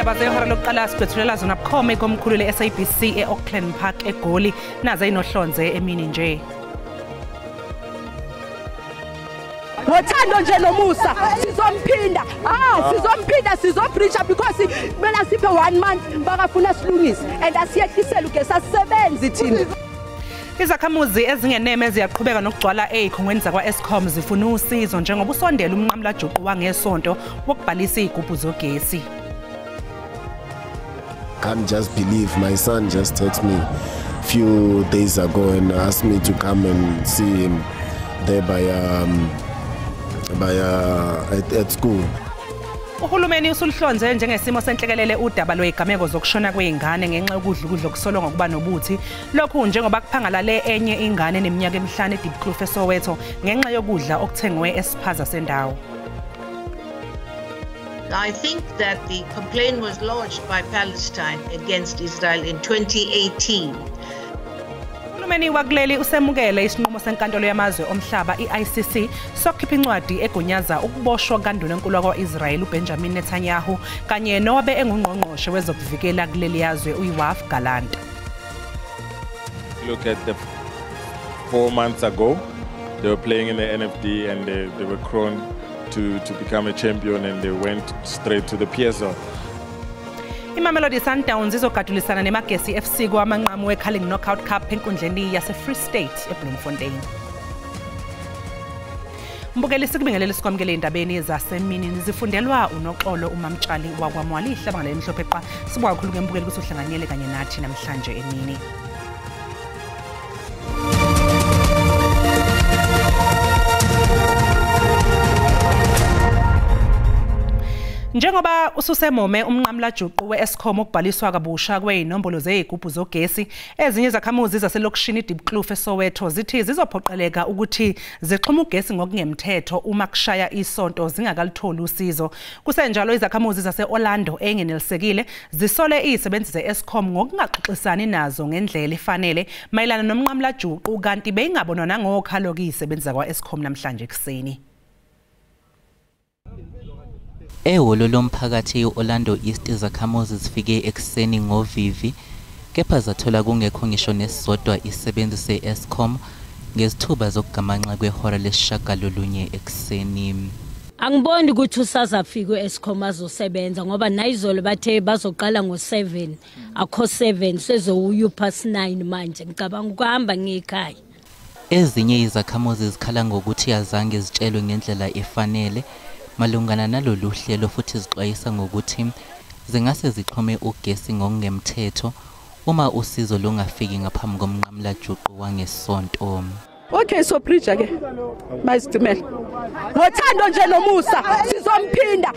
Izindaba zehora lokuqala sibethulela zona bukhoma ikomkhulu le-SABC e-Auckland Park eGoli, naze inohlonze emini nje. Ngothando nje nomusa sizomphinda, sizomphinda, sizobreacha because kumele siphe 1 month bakafuna silungise and asiyehlisele ugesi, asisebenzi thina. Izakhamuzi ezingeneme ziyaqhubeka nokugcwala ezikhungweni zakwa-Eskom zifuna usizo njengoba usondela umnqamulajuqu wangesonto wokubhalisa izigubhu zogesi. Can't just believe my son just texted me a few days ago and asked me to come and see him there at school. Uhulumeni usuluhlonze njengesimo senhlekelele udaba lwezigameko zokushona kwezingane ngenxa yokudla ukudla okusolwa ngokuba nobuthi. Lokhu njengoba kuphangalale enye ingane neminyaka emihlanu eDiepkloof eSoweto ngenxa yokudla okuthengwe esiphaza sendawo. I think that the complaint was lodged by Palestine against Israel in 2018. Uhulumeni wakuleli usemukele isinqumo senkantolo yamazwe omhlaba i-ICC sokukhipha incwadi egunyaza ukuboshwa kukandunankulu wakwa-Israel uBenjamin Netanyahu kanye nowabe engungqongqoshe wezokuvikela kuleli yazwe uYoav Gallant. Look at the 4 months ago, they were playing in the NFD and they were crowned to become a champion and they went straight to the PSL. IMamelodi Sundowns izogadulisana neMagesi FC kwamanqamu weCarling Knockout Cup enkundleni yase-Free State eBloemfontein. Mbukeli, sikubingelele sikwamukele endabeni zasemini nizifundelwa uNoxolo uMamtshali wakwaMwali ihlabangale emhlophe qa. Sibonga kakhulu ke mbukeli ukuthi uhlanganyele kanye nathi namhlanje emini. Njengoba ususemome umnqamulajuqu we-Eskom ukubhaliswa kabusha kwezinombolo zezigubhu zogesi, ezinye izakhamuzi zaselokishini iDiepkloof eSoweto zithi zizophoqeleka ukuthi zixhume ugesi ngokungemthetho uma kushaya isonto zingakalitholi usizo. Kusenjalo izakhamuzi zase-Orlando engenelisekile zisole izisebenzi ze-Eskom ngokungaxoxisani nazo ngendlela efanele mayelana nomnqamulajuqu, kanti beyingabonwa nangokhalo kizisebenzi zakwa-Eskom namhlanje ekuseni. Ehholo lomphakathi i-Orlando East izakhamuzi zifike ekuseni ngovivi, kepha zathola kungekho ngisho nesisodwa isisebenzi se-Eskom ngezithuba zokugamanxa kwehora lesi-9 ekuseni. Angiboni ukuthi usazafika u-Eskom azosebenza ngoba nayizolo bathe bazoqala ngo-7, akho 7 sezowuyu past 9 manje, ngicabanga ukuhamba ngiyekhaya. Ezinye izakhamuzi zikhala ngokuthi azange zitshelwe ngendlela efanele malungana nalolu hlelo futhi zixwayisa ngokuthi zingase zixhome ugesi ngokungemthetho uma usizo lungafiki ngaphambi komnqamulajuqu wangesonto. Okay, so preacher ke mayisicimele. Ngothando nje nomusa sizomphinda,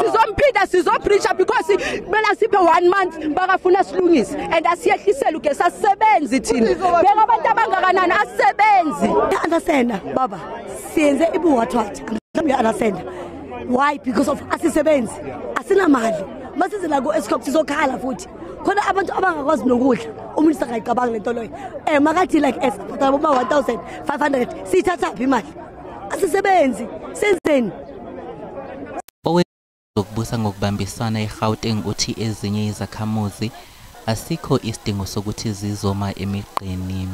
sizomphinda, sizobreacha because kumele siphe 1 month bakafuna silungise and asiyehlisele ugesi, asisebenzi thina. Beka abantu abangakanani, asisebenzi. Understand baba, siyenze ibuwathwatha. You understand why? Because of asisebenzi, asinamali. Masize la ku Eskom sizokhala futhi. Khona abantu abangakwazi nokudla, umuntu sangayicabanga lento loyo. Makathi like esibhadala boma 1500 siyithatha phi imali? Asisebenzi, senzeni? Owezokubusa ngokubambisana eGauteng uthi ezinye izakhamuzi asikho isidingo sokuthi zizoma emigqeni.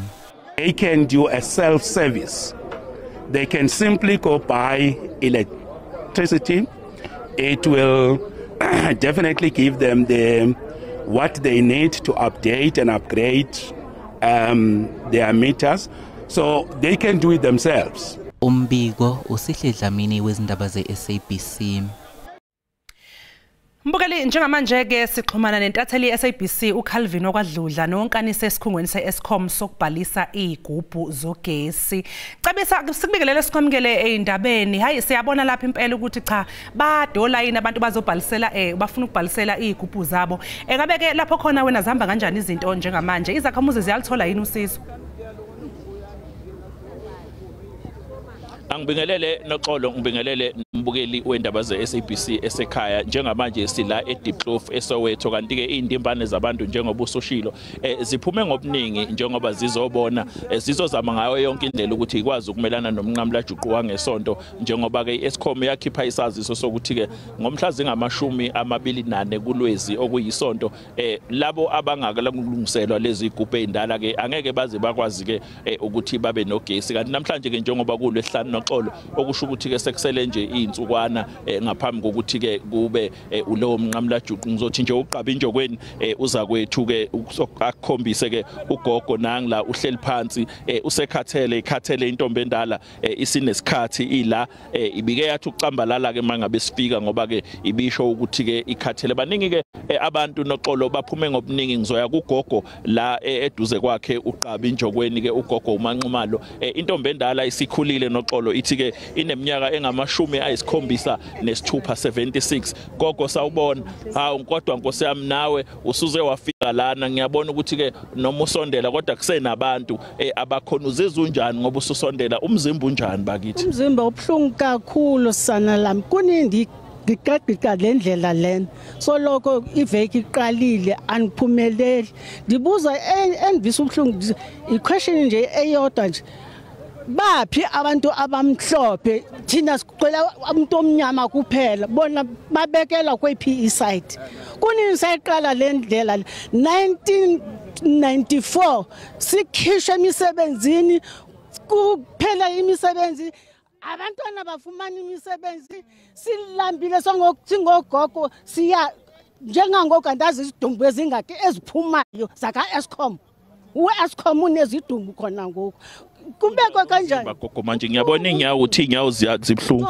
They can do a self-service. They can simply go buy electricity. It will definitely give them what they need to update and upgrade their meters, so they can do it themselves. Umbiko uSihle Dlamini wezindaba ze-SABC. Mbukeli, njengamanje ke sixhumana nentatheli ye-SABC uCalvin okwadludla nonkanise esikhungweni se-Eskom sokubhalisa izigubhu zogesi. Cebisa sikubingelele sikwamukele ezindabeni. Hayi, siyabona lapha impela ukuthi cha badola yini abantu bazobhalisela bafuna ukubhalisela izigubhu zabo. Engabe ke lapho khona wena zihamba kanjani izinto njengamanje? Izakhamuzi ziyalithola yini usizo? Angibingelele Noxolo, ngibingelele mbukeli wendaba ze-SABC esekhaya. Njengamanje sila eDiepkloof eSoweto, kanti ke indimbane zabantu njengoba usushilo ziphume ngobuningi njengoba zizobona zizozama ngayo yonke indlela ukuthi ikwazi ukumelana nomnqamulajuqu wangesonto, njengoba ke i-Eskom yakhipha isaziso sokuthi ke ngomhla zingama-24 kuLwezi okuyisonto labo abangakalungiselwa lezi igubhe ezindala ke angeke baze bakwazi ke ukuthi babe nogesi. Kanti namhlanje ke njengoba kulwesihlanu Noxolo, okusho ukuthi ke sekusele nje insukwana ngaphambi kokuthi ke kube ulowo mnqamulajuqu. Ngizothi nje uqaba injokweni uza kwethu ke akukhombise ke ugogo nangila uhleli phansi usekhathele, ikhathele intombi endala isinesikhathi ila ibike yathi ucambalala ke mangabe sifika, ngoba ke ibisho ukuthi ke ikhathele. Baningi ke abantu Noxolo baphume ngobuningi. Ngizoya kugogo la eduze kwakhe uqaba injokweni ke ugogo uManqumalo. Intombi endala isikhulile Noxolo, ithi ke ineminyaka engama-76 76. Gogo sawubona. Hawu kodwa nkosi yami, nawe usuze wafika lana, ngiyabona ukuthi ke noma usondela kodwa kusenabantu abakhona. Uzizwa unjani ngoba ususondela? Umzimba unjani bakithi? Umzimba ubuhlungu kakhulu sana lami, kunindi ngiqaqqa le ndlela lena, soloko iveki iqalile aniphumeleli. Ndibuza endivisa ubuhlungu i-question nje eyodwa nje, baphi abantu abamhlophe? Thina sicela umuntu omnyama kuphela, bona babekela kwe-PE side. Kunini sayiqala le ndlela? 1994 sikhishwe emisebenzini, kuphela imisebenzi, abantwana bafumana imisebenzi, silambile singogogo siya njengangoku andazi izidumbu ezingaki eziphumayo zaka-Eskom. U-Eskom unezidumbu khona ngoku. Kubekwa kanjani bagogo? Manje ngiyabona inyawo, uthi inyawo zibuhlungu.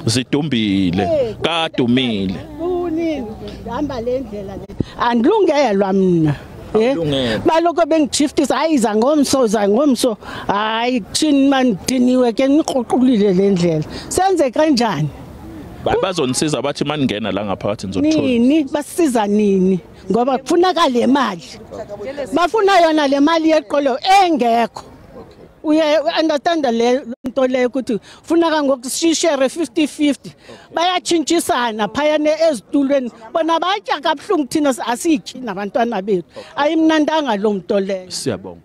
Zidumbile, kadumile. Kunini hamba le ndlela le, andilungelwa mina. Baloko bengishiftisa, hayi iza ngomso, iza ngomso, hayi kuthini mandiniwe ke ngiqoqulile le ndlela. Senze kanjani? Bazonisiza bathi maningena la ngaphakathi nizothola nini? Basisiza nini? Ngoba kufuneka le mali, bafuna yona le mali yeqolo engekho. Uye understand le nto leyo ukuthi funeka ngokusishare 50-50, bayatshintshisana phayana ezitulweni, bona batya kabuhlungu, thina asityi nabantwana bethu. Ayimnandanga lo mnto leyo. Siyabonga.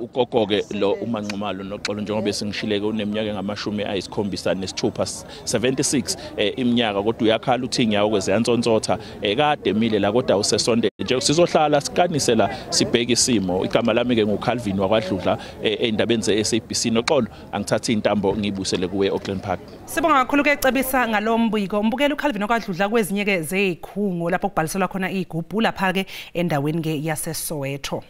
Ugogo ke lo uManqumalo Noxolo, njengoba sengishileke uneminyaka engama-76 76 iminyaka, kodwa uyakhala uthi inyawo kweziyantsontsotha kade emile la, kodwa usesondele nje. Sizohlala sikanise la sibheke isimo. Igama lami ke nguCalvin wakwaDludla endabeni ze-SABC. Noxolo, angithathe intambo ngibusele kuwe Auckland Park. Sibonga kakhulu ke Cebisa ngalombiko. Umbukeli uCalvin wakwaDludla kwezinye ke zezikhungo lapho kubhaliselwa khona igubhu lapha ke endaweni ke yaseSoweto.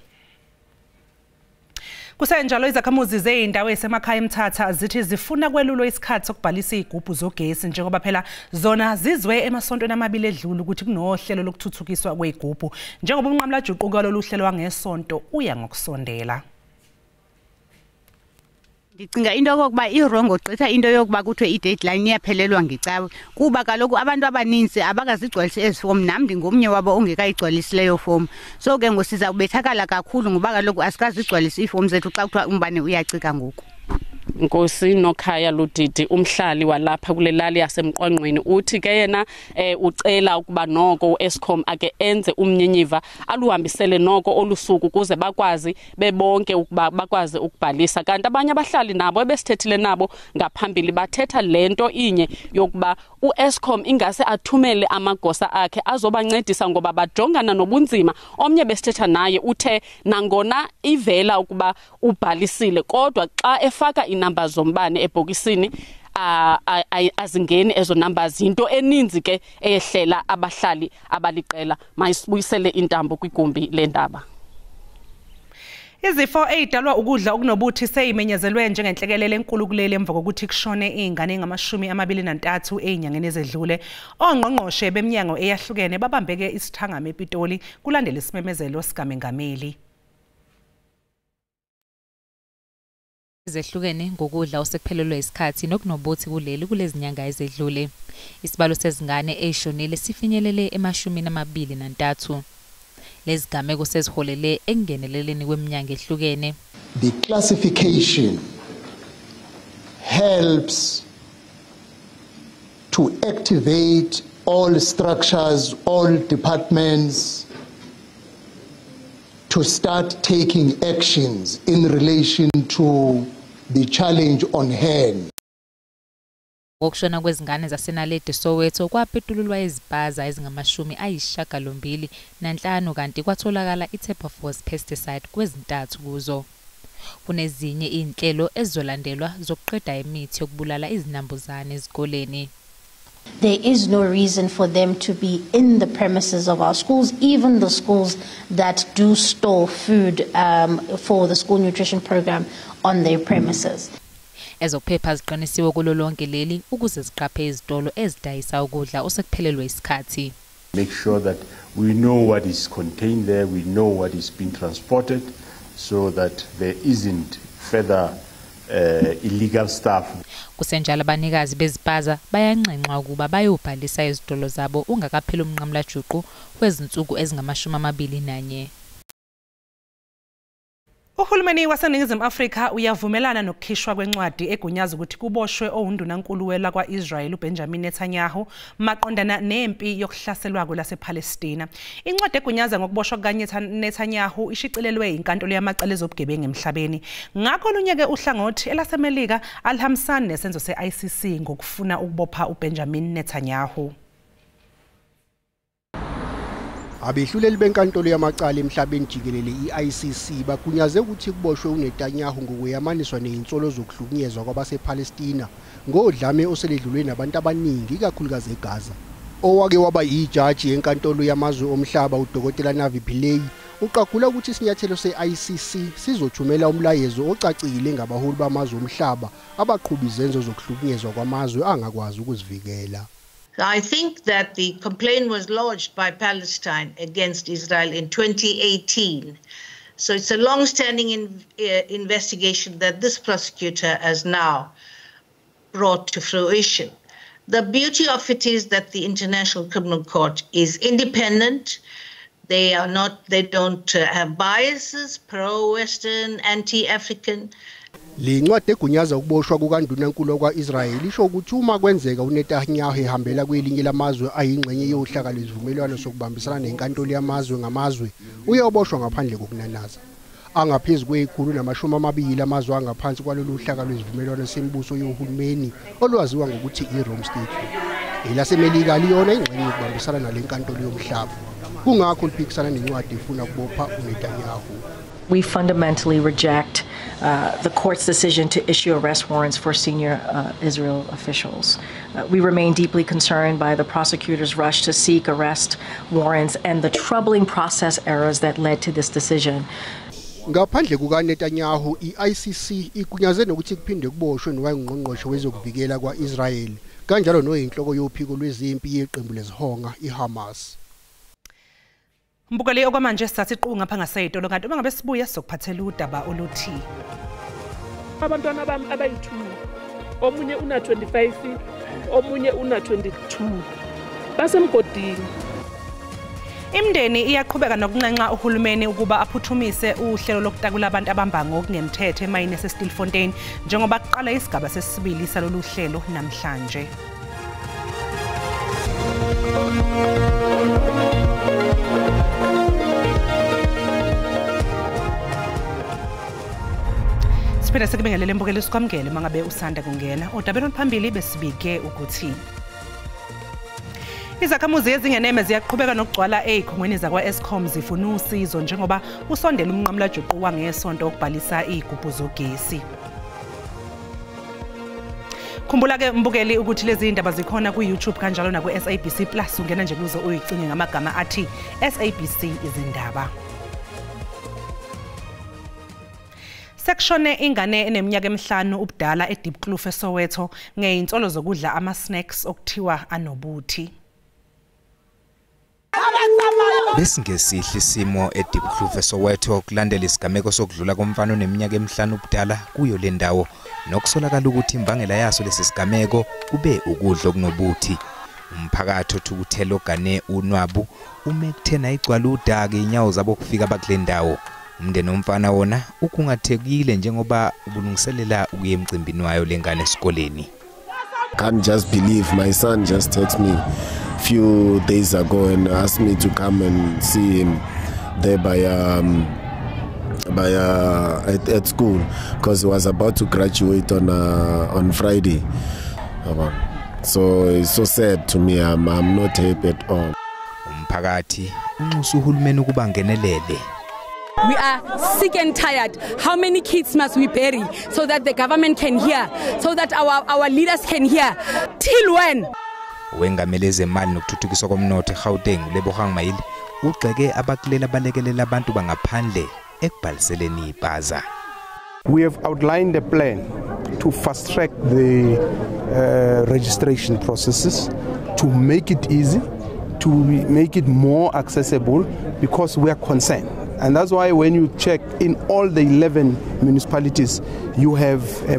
Kusenjalo izakhamuzi zey'ndawo ey'semakhaya eMthatha zithi zifuna kwelulwa isikhathi sokubhalisa iy'gubhu zogesi, njengoba phela zona zizwe emasontweni amabili edlule ukuthi kunohlelo lokuthuthukiswa kwey'gubhu, njengoba umnqamulajuqu kwalolu hlelo wangesonto uya ngokusondela. Ndicinga into yokokuba irongo gqitha into yokuba kuthiwe i-deadline iyaphelelwa ngecawe, kuba kaloku abantu abaninzi abakazigcwalisi ezi fomu, nam ndingomnye wabo ongekayigcwalisi leyo fomu. So ke ngoku siza kubethakala kakhulu ngoba kaloku asikazigcwalisi iifomu zethu xa kuthiwa umbane uyacika ngoku. Nkosi Nokhaya Ludidi, umhlali walapha kule lali yaseMqwangqweni, uthi ke yena ucela ukuba noko uEskom ake enze umnyinyiva aluhambisele noko olusuku ukuze bakwazi bebonke ukuba bakwazi ukubhalisa. Kanti abanye abahlali nabo ebesithethile nabo ngaphambili bathetha lento inye yokuba uEskom ingase athumele amagosa akhe azobancedisa ngoba bajongana nobunzima. Omnye besithetha naye uthe nangona ivela ukuba ubhalisile, kodwa xa efaka inamba zombane ebhokisini azingeni ezo numbers. Into eninzi ke eyehlela abahlali abaliqela. Mayisibuyisele intambo kwigumbi lendaba. Izifo ey'dalwa ukudla okunobuthi seyimenyezelwe njengenhlekelele enkulu kuleli emva kokuthi kushone iy'ngane engama-23 ey'nyangeni ezedlule. Ongqongqoshe beminyango eyahlukene babambeke isithangami ePitoli kulandela isimemezelo sikamengameli. Zehlukene ngokudla osekuphelelwe isikhathi nokunobuthi kuleli kulezinyanga ezedlule. Isibalo sezingane ey'shonile sifinyelele ema-23. Lezigameko seziholele ekungeneleleni kweminyango ehlukene. The classification helps to activate all structures, all departments to start taking actions in relation to the challenge on hand. Ngokushona kwezingane zaseNaledi Soweto kwapetululwa izipaza ezingama-85 kanti kwatholakala i-Terbufos pesticide kwezintathu kuzo. Kunezinye izinhlelo ezizolandelwa zokuqeda imithi yokubulala izinambuzane ezikoleni. There is no reason for them to be in the premises of our schools, even the schools that do store food for the school nutrition program on their premises. Ezokuphepha ziqinisiwe kulo lonke leli ukuze ziqaphe izitolo ezidayisa ukudla osekuphelelwe isikhathi. Make sure that we know what is contained there, we know what is being transported, so that there isn't further illegal stuff. Kusenjalo abanikazi bezipaza bayanxenxwa ukuba bayobhalisa izitolo zabo ungakapheli umnqamulajuqu wezinsuku ezingama-21. Uhulumeni waseNingizimu Afrika uyavumelana nokukhishwa kwencwadi egunyaza ukuthi kuboshwe owundunankulu welakwa-Israel uBenjamin Netanyahu maqondana nempi yokuhlaselwa kwelasePalestina. Incwadi egunyaza ngokuboshwa kukaNetanyahu ishicilelwe inkantolo yamacala ezobugebengu emhlabeni. Ngakho olunye-ke uhlangothi elaseMelika alihambisani nesenzo se-ICC ngokufuna ukubopha uBenjamin Netanyahu. Abehluleli benkantolo yamacala emhlabeni jikelele i-ICC bagunyaze ukuthi kuboshwe uNetanyahu ngokuyamaniswa nezinsolo zokuhlukunyezwa kwabasePalestina ngodlame oseledlulwe nabantu abaningi ikakhulukazi eGaza. Owake waba ijaji enkantolo yamazwe omhlaba uDokotela Navi Pillay uqagula ukuthi isinyathelo se-ICC sizothumela umlayezo ocacile ngabaholi bamazwe omhlaba abaqhuba izenzo zokuhlukunyezwa kwamazwe angakwazi ukuzivikela. I think that the complaint was lodged by Palestine against Israel in 2018. So it's a long-standing investigation that this prosecutor has now brought to fruition. The beauty of it is that the International Criminal Court is independent. They don't have biases, pro-Western, anti-African. Le ncwadi egunyaza ukuboshwa kukandunankulu kwa-Israel isho ukuthi uma kwenzeka uNetanyahu ehambela kwelinye lamazwe ayingxenye yohlaka lwezivumelwano sokubambisana nenkantolo yamazwe ngamazwe uyoboshwa ngaphandle kokunanaza. Angaphezu kwe-120 amazwe angaphansi kwalolu hlaka lwezivumelwano semibuso yohulumeni olwaziwa ngokuthi i-Rome Statute. Elasemelika liyona ingxenye yokubambisana nale nkantolo yomhlaba. Kungakho liphikisana nencwadi efuna ukubopha uNetanyahu. We fundamentally reject the court's decision to issue arrest warrants for senior Israel officials. We remain deeply concerned by the prosecutor's rush to seek arrest warrants and the troubling process errors that led to this decision. Ngaphandle kukaNetanyahu, i-ICC igunyaze nokuthi kuphinde kuboshwe nowayengqongqoshe wezokuvikela kwa-Israel kanjalo noyinhloko yophiko lwezimpi yeqembu lezihonga iHamas. Mbukeli okwamanje sithatha iqunga ngapha ngaseyitolo kanti uma ngabe sibuya sizokuphathela udaba oluthi abantwana bami abayi-2, omunye una 25, omunye una 22, basemgodini. Imindeni iyaqhubeka nokunxenxa uhulumeni ukuba aphuthumise uhlelo lokutakula abantu abamba ngokungemthetho emayini yaseStilfontein njengoba kuqala isigaba sesibili salolu hlelo namhlanje. Siphinde sikubingelele mbukeli sikwamukele mangabe usanda kungena. Odabeni oluphambili besibike ukuthi izakhamuzi ezingeneme ziyaqhubeka nokugcwala ezikhungweni zakwa-Eskom zifuna usizo njengoba usondela umnqamulajuqu wangesonto okubhalisa izigubhu zogesi. Khumbula-ke mbukeli ukuthi lezi ndaba zikhona ku-YouTube kanjalo naku-SABC Plus. Ungena nje kuzo uyicinge ngamagama athi SABC izindaba. Sekushone ingane eneminyaka emihlanu ubudala eDiepkloof eSoweto ngezinsolo zokudla ama-snacks okuthiwa anobuthi. Besingesihle isimo eDiepkloof eSoweto kulandela isigameko sokudlula komfana oneminyaka emihlanu ubudala kuyo le ndawo nokusolakala ukuthi imbangela yaso lesi sigameko kube ukudla okunobuthi. Umphakathi othukuthele ogane unwabu ume kuthena igcwala udaka inyawo zabo kufika bakule ndawo. Umndeni womfana wona ukhungathekile njengoba ubulungiselela ukuya emcimbini wayo lengane esikoleni. Can't just believe my son just texted me a few days ago and asked me to come and see him there by at school because he was about to graduate on Friday. So it's so sad to me. I'm not happy at all. Umphakathi unxusa uhulumeni ukuba ngenelele. We are sick and tired. How many kids must we bury so that the government can hear, so that our leaders can hear? Till when? Owengamele ezemali nokuthuthukiswa komnotho eGauteng uLebogang Maile ugxeke abakulela balekelela abantu bangaphandle ekubhaliseleni iPaza. We have outlined a plan to fast track the registration processes, to make it easy, to make it more accessible, because we are concerned. And that's why when you check in all the 11 municipalities, you have a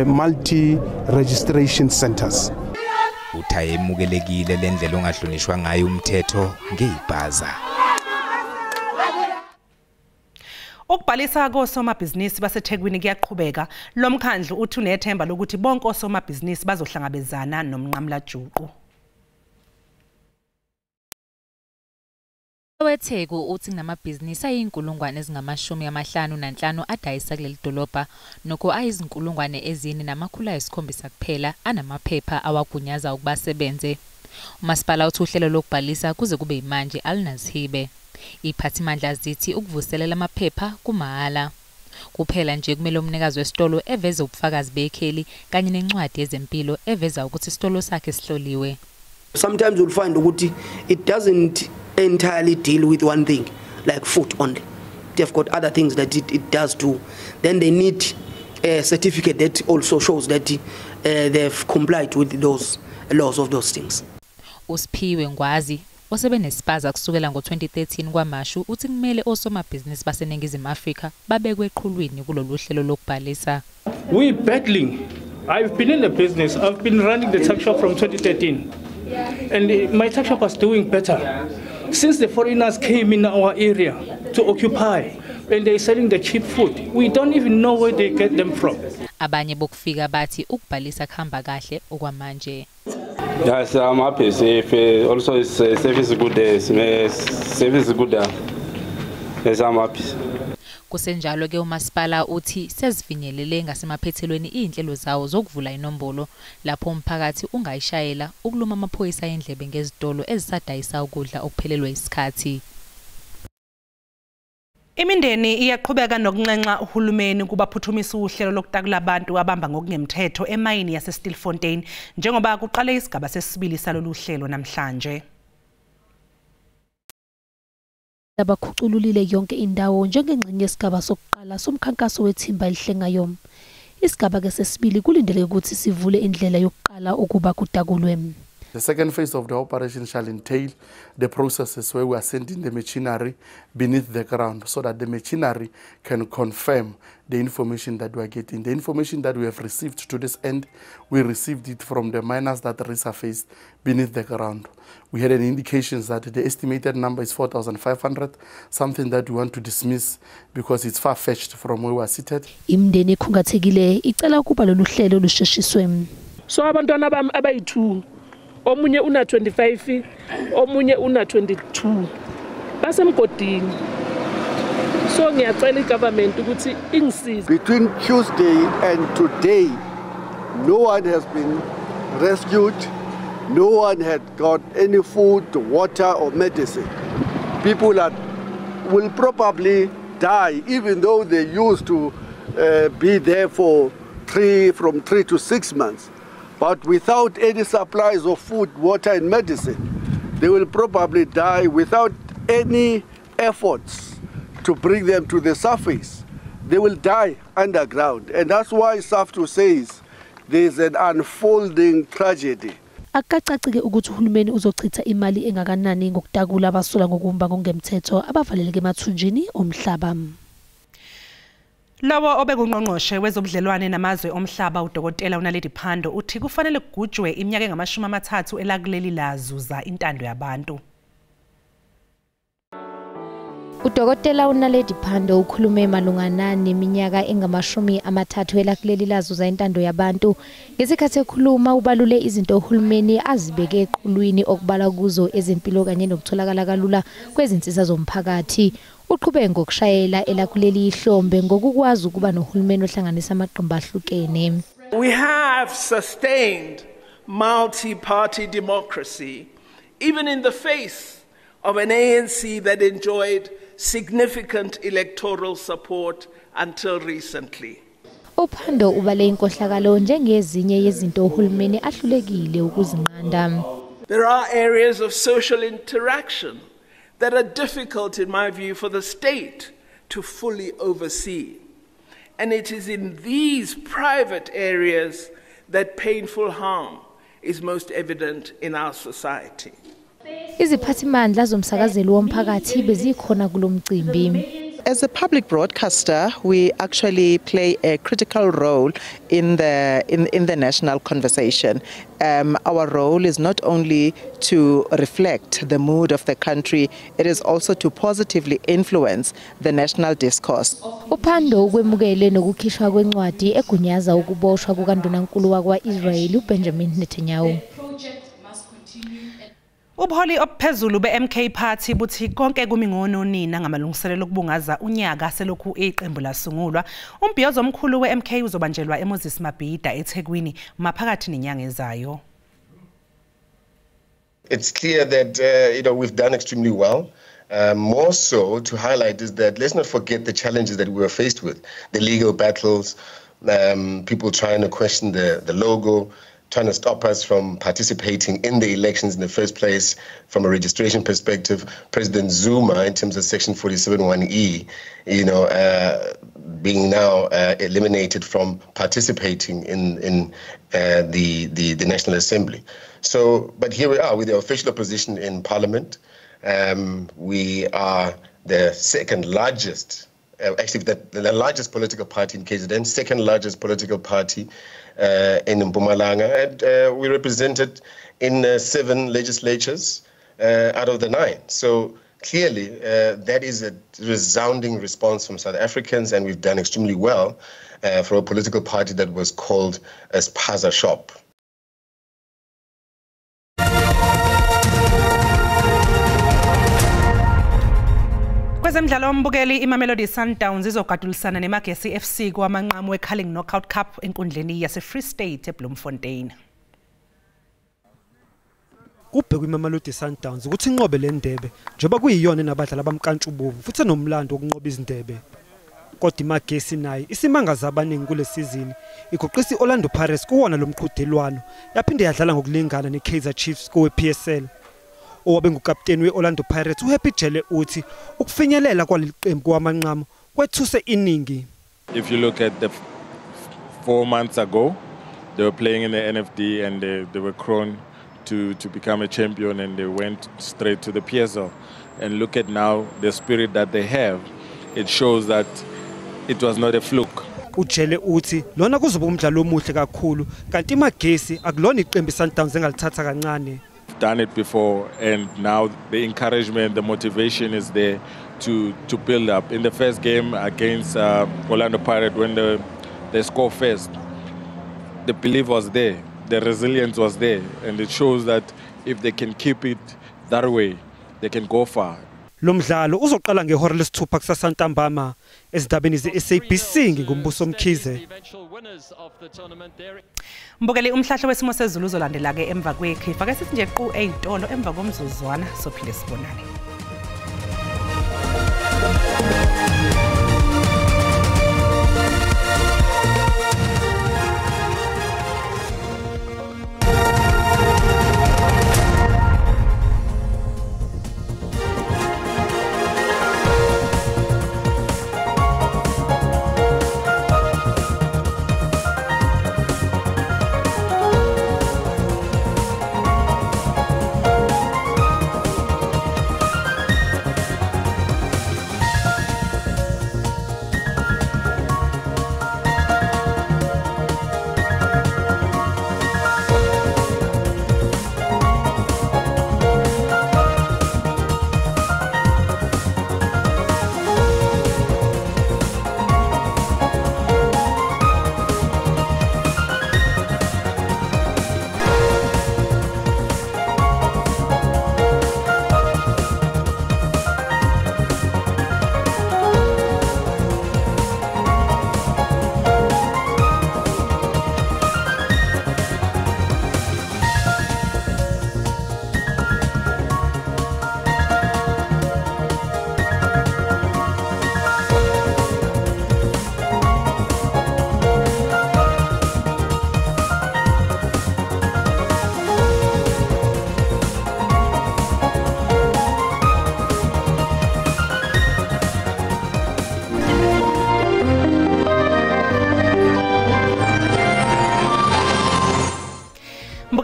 multi-registration centers. Uthi emukelekile lendlela ongahlonishwa ngayo umthetho ngeyiPaza. Ukubhalisa kosomabhizinisi baseThekwini kuyaqhubeka. Lo mkhandlu uthi unethemba lokuthi bonke osomabhizinisi bazohlangabezana nomnqamulajuqu. WeTheku uthi kunamabhizinisi ayi-55,000 adayisa kuleli dolobha, nokho ayi-4,700 kuphela anamaphepha awagunyaza ukuba asebenze. Umasipala uthi uhlelo lokubhalisa kuze kube yimanje alunazihibe. Iphathimandla zithi ukuvuselela amaphepha kumahhala. Kuphela nje kumele umnikazi wesitolo eveze ubufakazi bekheli kanye nencwadi yezempilo eveza ukuthi isitolo sakhe sihloliwe. Sometimes you'll find ukuthi it doesn't entirely deal with one thing, like food only. They've got other things that it does too. Then they need a certificate that also shows that they've complied with those laws of those things. Usiphiwe Ngwazi osebenespaza kusukela ngo-2013 kwaMashu uthi kumele osomabhizinisi baseNingizimu Afrika babekwe eqhulwini kulolu hlelo lokubhalisa. We're battling. I've been in the business. I've been running the tuck shop from 2013. And my tuck shop was doing better. Since the foreigners came in our area to occupy, and they're selling the cheap food, we don't even know where they get them from. Abanye bokufika bathi ukubhalisa kuhamba kahle okwamanje. Yes, I'm happy. Safe. Also, it's safe is good. Safe is good. Yes, I'm happy. Kusenjalo ke umasipala uthi sezifinyelele ngasemaphethelweni izinhlelo zawo zokuvula inombolo lapho umphakathi ungayishayela ukuluma amaphoyisa endlebe ngezitolo ezisadayisa ukudla okuphelelwe isikhathi. Imindeni iyaqhubeka nokunxenxa uhulumeni kubaphuthumisa uhlelo lokutakula abantu abamba ngokungemthetho emayini yaseStilfontein njengoba kuqale isigaba sesibili salolu hlelo namhlanje. Abakhucululile yonke indawo njengengxenye yesigaba sokuqala somkhankaso wethimba elihlengayo. Isigaba ke sesibili kulindeleke ukuthi sivule indlela yokuqala ukuba kudakulwe. The second phase of the operation shall entail the processes where we are sending the machinery beneath the ground so that the machinery can confirm the information that we are getting. The information that we have received to this end, we received it from the miners that resurfaced beneath the ground. We had an indication that the estimated number is 4,500, something that we want to dismiss because it's far-fetched from where we are seated. Imindeni ekhungathekile icela ukuba lolu hlelo lusheshiswe. So abantwana bami abayi-2, omunye una 25, omunye una 22, basemgodini. So ngiyacela igovernment ukuthi ingisize. Between Tuesday and today, no one has been rescued. No one had got any food, water or medicine. People will probably die, even though they used to be there for from 3 to 6 months. But without any supplies of food, water and medicine, they will probably die without any efforts to bring them to the surface. They will die underground. And that's why SAFTU says there's an unfolding tragedy. Akukacacike ukuthi uhulumeni uzochitha imali engakanani ngokutakula abasola ngokumba ngokungemthetho abavaleleke emathunjini omhlaba. Lowo obekungqongqoshe wezobudlelwane namazwe omhlaba uDokotela uNaledi Pandor uthi kufanele kugujwe iminyaka engama-30 elakuleli lazuza intando yabantu. Udokotela uNaledi Pandor ukhulume malungana neminyaka engama-30 elakuleli lazuza intando yabantu. Ngesikhathi ekhuluma ubalule izinto uhulumeni azibeke eqhulwini okubalwa kuzo ezempilo kanye nokutholakala kalula kwezinsiza zomphakathi. Uqhube ngokushayela elakuleli ihlombe ngokukwazi ukuba nohulumeni ohlanganisa amaqembu ahlukene. We have sustained multi-party democracy even in the face of an ANC that enjoyed significant electoral support until recently. UPandor ubale inkohlakalo njengezinye yezinto uhulumeni ahlulekile ukuzinqanda. There are areas of social interaction that are difficult, in my view, for the state to fully oversee. And it is in these private areas that painful harm is most evident in our society. Iziphathimandla zomsakazelo womphakathi bezikhona kulomcimbi. As a public broadcaster, we actually play a critical role in the national conversation. Our role is not only to reflect the mood of the country, it is also to positively influence the national discourse. UPandor ukwemukele nokukhishwa kwencwadi egunyaza ukuboshwa kukaNdunankulu wakwa-Israel uBenjamin Netanyahu. Ubuholi obuphezulu be-MK Party buthi konke kumi ngononina ngamalungiselelo okubungaza unyaka selokhu iqembu lasungulwa. Umbhiyozo omkhulu we-MK uzobanjelwa eMoses Mabhida eThekwini maphakathi nenyanga ezayo. It's clear that we've done extremely well. More so to highlight is that let's not forget the challenges that we were faced with, the legal battles, people trying to question the logo, trying to stop us from participating in the elections in the first place from a registration perspective. President Zuma, in terms of Section 47(1)(e), being now eliminated from participating in the National Assembly. So, but here we are with the official opposition in Parliament. We are the second largest, actually the largest political party in KZN, second largest political party in Mpumalanga, and we represented in 7 legislatures out of the 9. So clearly that is a resounding response from South Africans, and we've done extremely well for a political party that was called as Paza Shop. Kwezemidlalo ombukeli, iMamelodi Sundowns izogadulisana neMagesi FC kwamanqamu weCarling Knockout Cup enkundleni yase-Free State eBloemfontein. Kubhekwe iMamelodi Sundowns ukuthi inqobe le ndebe njengoba kuyiyona enabadlali abamkantshubovu futhi enomlando wokunqoba izindebe. Kodwa iMagesi nayo isimangaza abaningi kule sizini, iguqisa i-Orlando Pirates kuwona lo mqhudelwano, yaphinde yadlala ngokulingana neKaizer Chiefs kowe-PSL. Owabe ngukapteni we-Orlando Pirates uHappy Jele uthi ukufinyelela kwaleli qembu kwamanqamu kwethuse iningi. If you look at the 4 months ago, they were playing in the NFD and they were crowned to become a champion, and they went straight to the PSL. And look at now the spirit that they have. It shows that it was not a fluke. Ujele uthi lona kuzoba umdlalo omuhle kakhulu kanti iMagesi akulona iqembu iSundowns engalithatha kancane. Done it before, and now the encouragement, the motivation is there to build up. In the first game against Orlando Pirates, when they score first, the belief was there, the resilience was there, and it shows that if they can keep it that way, they can go far. Lo mdlalo uzoqala ngehora lesithupha kusasa ntambama. Ezindabeni ze-SABC nginguMbuso Mkhize. Mbukeli, umhlahlo wesimo sezulu uzolandela ke emva kwekhefu. Ake sithi nje qu ey'tolo emva komzuzwana sophinde sibonane.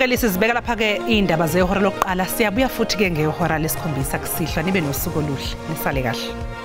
Mbukeli, sizibeka lapha ke indaba zehora lokuqala. Siyabuya futhi ke ngehora lesikhombisa kusihlwa. Nibe nosuku oluhle, nisale kahle.